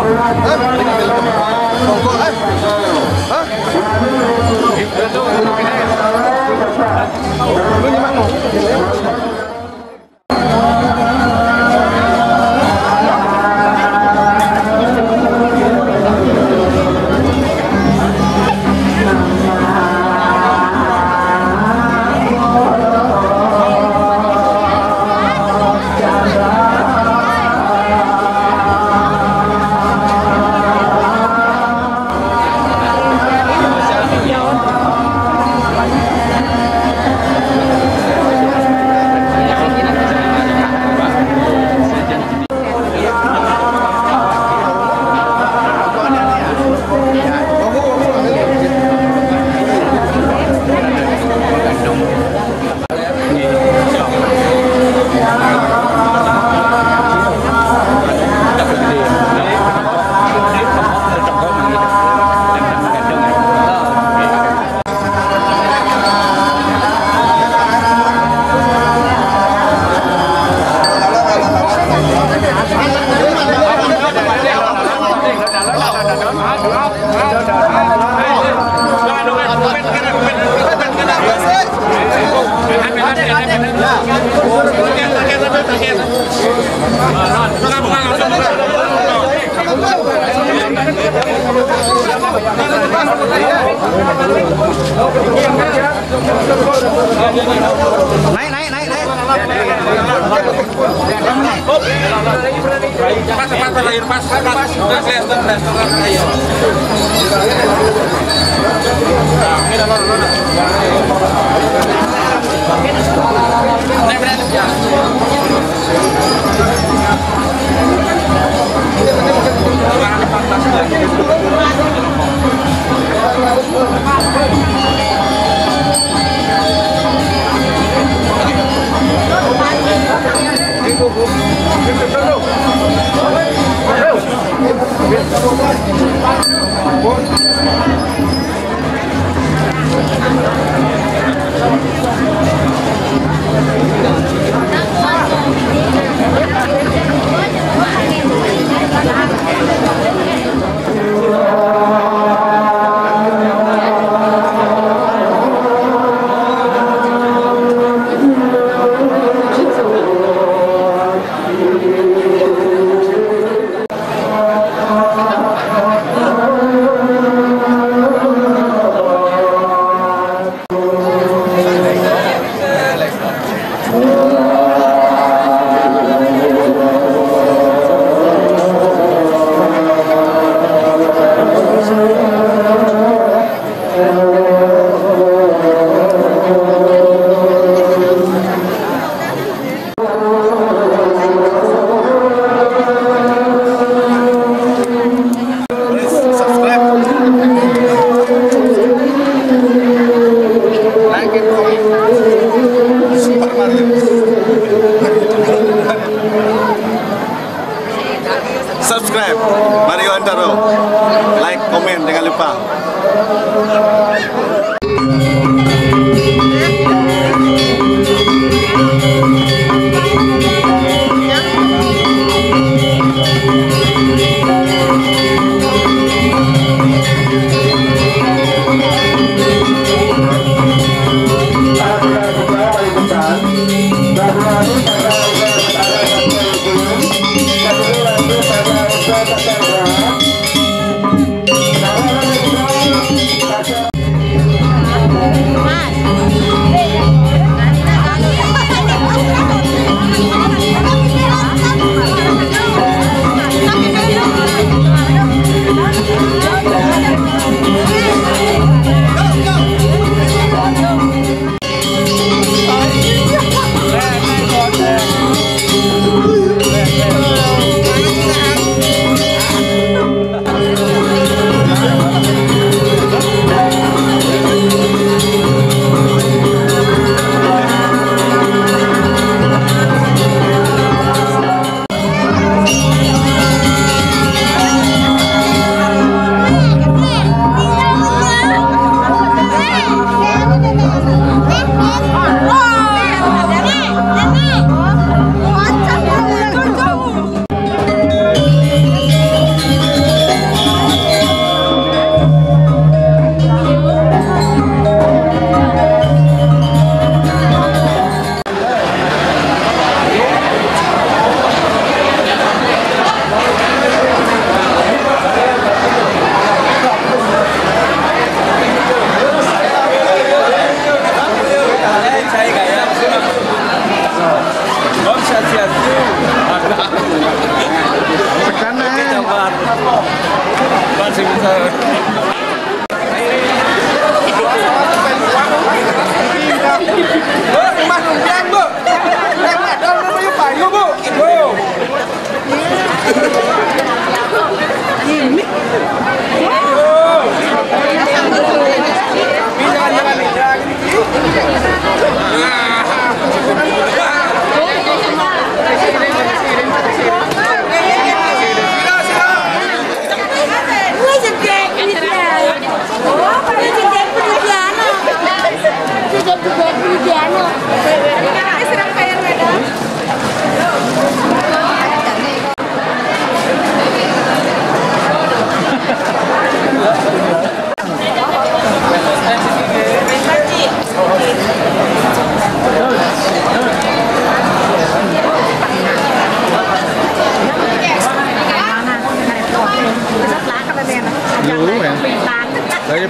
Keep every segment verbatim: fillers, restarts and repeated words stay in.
Hah? Monggo, eh. Hah? Lu nyimak, no? Naik, naik, naik, naik. Pas, pas, pas, pas, pas. Pas, pas, pas, pas. Ayo. Nah, ini dah, lurus, lurus. Naik, naik.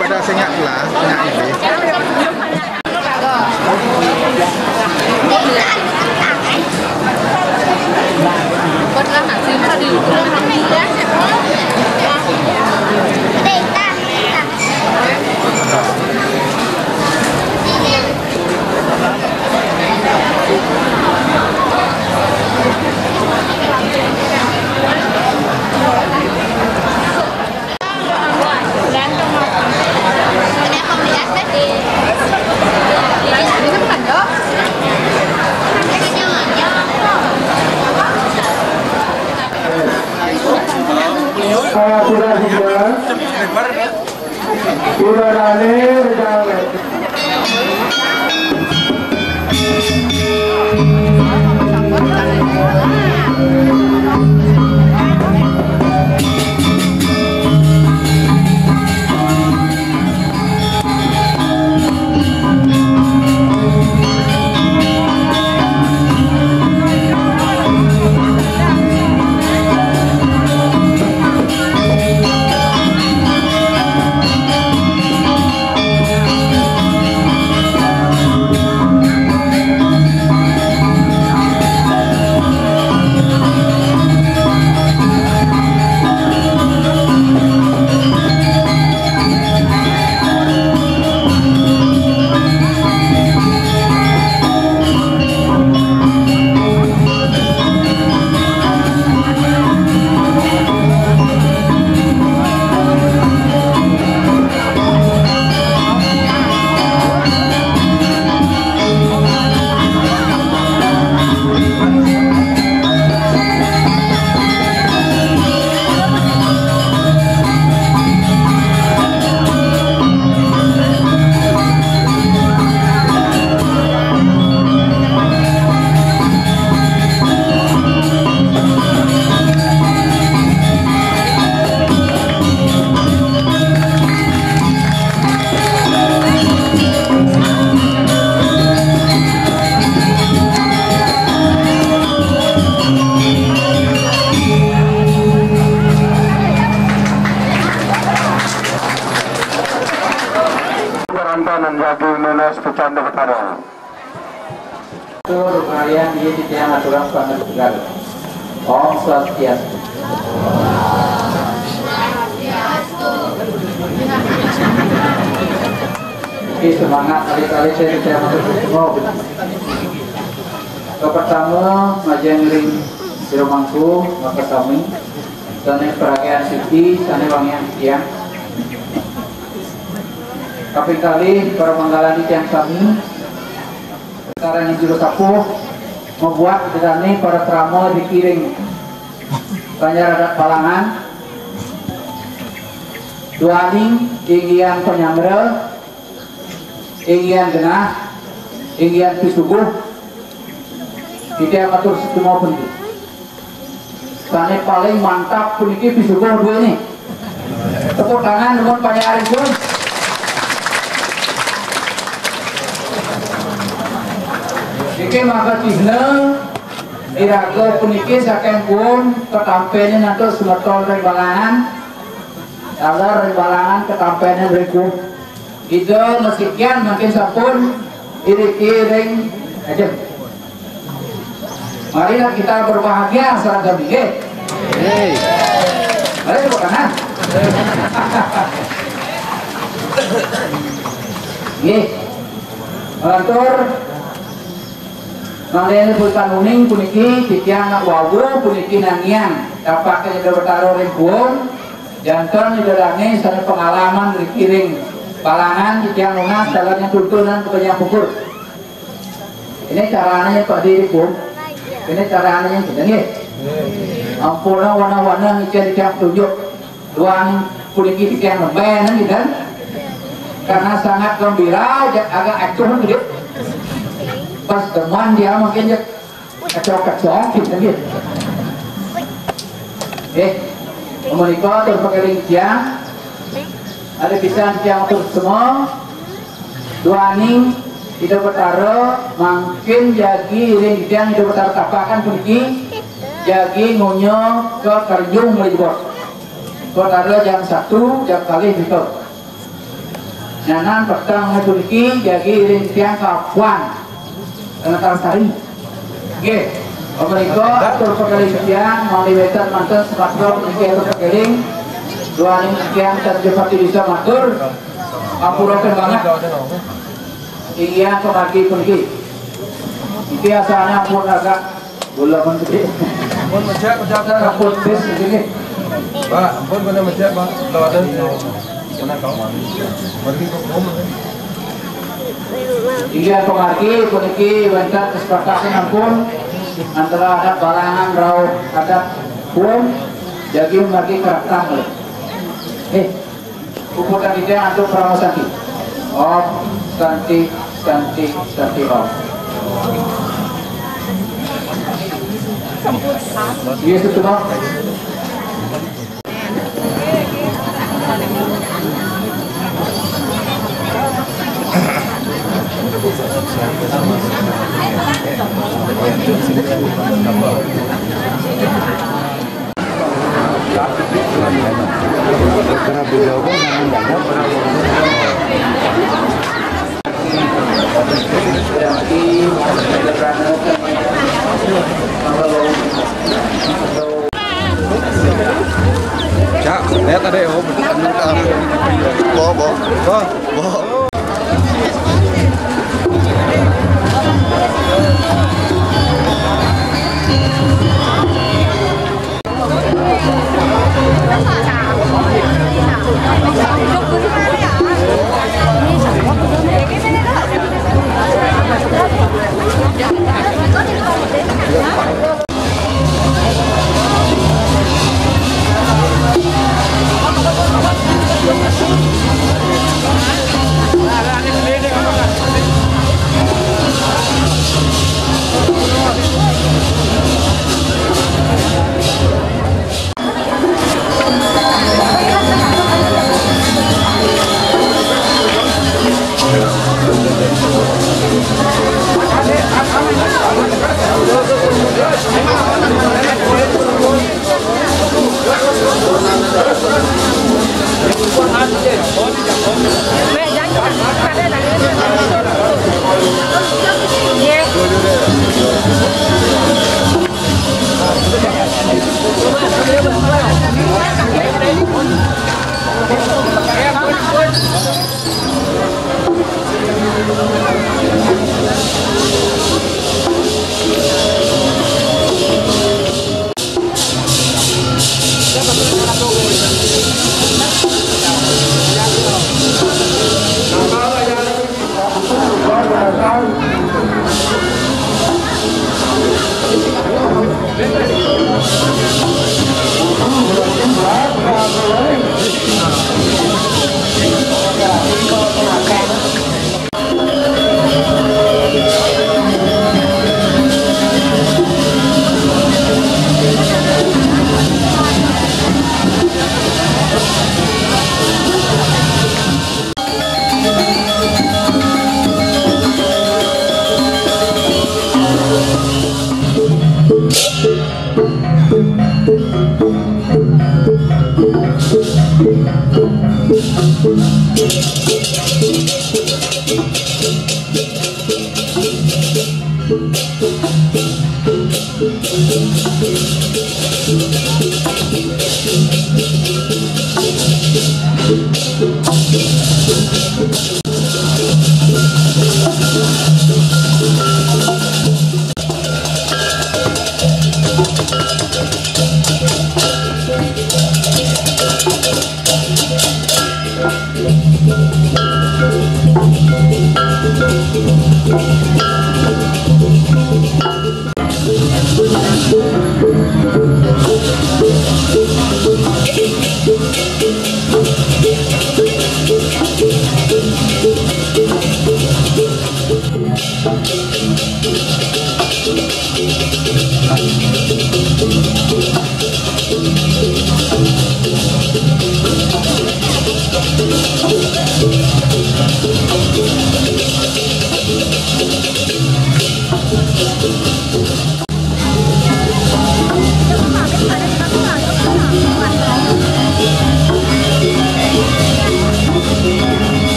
Pada sengak pula, sengak ini. Kalau sudah tiba, sudah rame, sudah Karantanan jagi menes pecanda petara. Tur kalian ieu titiang aturang pangastugan. Om Swastiastu. Oke, semangat, alit-alit saya titiang atur semua. Kapertama, ngajeng ring jero mangku, maka sami, sané paragian siki, sané wangian titiang. Kaping kalih, para manggalan titiang sami, sareng juru sapuh, mabuat ida dané para krama dikiring Banjar Adat Balangan, duaning inggihan panyanggra, inggihan genah, inggihan pisuguh, titiang atur suksma puniki. Sané paling mantap puniki pisuguh duéné. Tepuk tangan nuhun panyaaripun. Niki maka cihna iraga puniki saking kuum katampénin antuk semeton ring Balangan. Taler ring Balangan katampénin ring kuum. Ida masikian mangkin sampun iriki ring ajeng. Marilah kita berbahagia sareng sami, nggih. Mari tepuk tangan. Nggih. Lantur, mangdané pun uning puniki titiang wau puniki nangiang tapaking Ida Betara ring kuum. Janten Ida dané sané pangalaman ring Balangan titiang nunas dalamnya tuntunan kebanyakan pungkur. Ini caranya Pak Diri pun. Ini caranya yang bener nggih. Ampun wana-wana ngicén titiang tunjuk. Duaning puniki titiang nembé nang gitu. Karena sangat gembira, ja-, agak acuh gitu. Pas demen dia mungkin ya kacau-kacau gitu nggih. Eh, menika tur pakeling tiang. Ada pisan tiang tur semua. Duaning Ida Betara mangkin jagi ring tiang Ida Betara tapakan puniki jagi ngunyah ka Karjung Mlejebot. Betara jam satu, jam kalih gitu. Nyanan petang puniki jagi ring tiang kapuan Lestari. Nggih. Menika atur pakalih tiang mangda wénten manten semeton niki atur pakalih duaning tiang tan jepati bisa matur. Ampuraken banget. Inggih pamargi puniki. Niki asalnya ampun agak Bola pun gedé. Ampun mejak, mejak, mejak. Ampun bis di sini. Pak, ampun bener mejak, Pak. Lawanan. Bener, Pak. Pergi ke umum. Inggih pamargi puniki wénten kesepakatan ampun antara adat Barangan rauh adat Kuum jagi margi keratang. Eh, Puputang titiang antuk parama santi. Om Santi, Santi, Santi Om. Iya, setu, Bang. Cak, lihat ada ya, oh, bentuk anu, ah, bo, bo, bo, bo.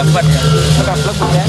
Dapat ya. Dapat ya.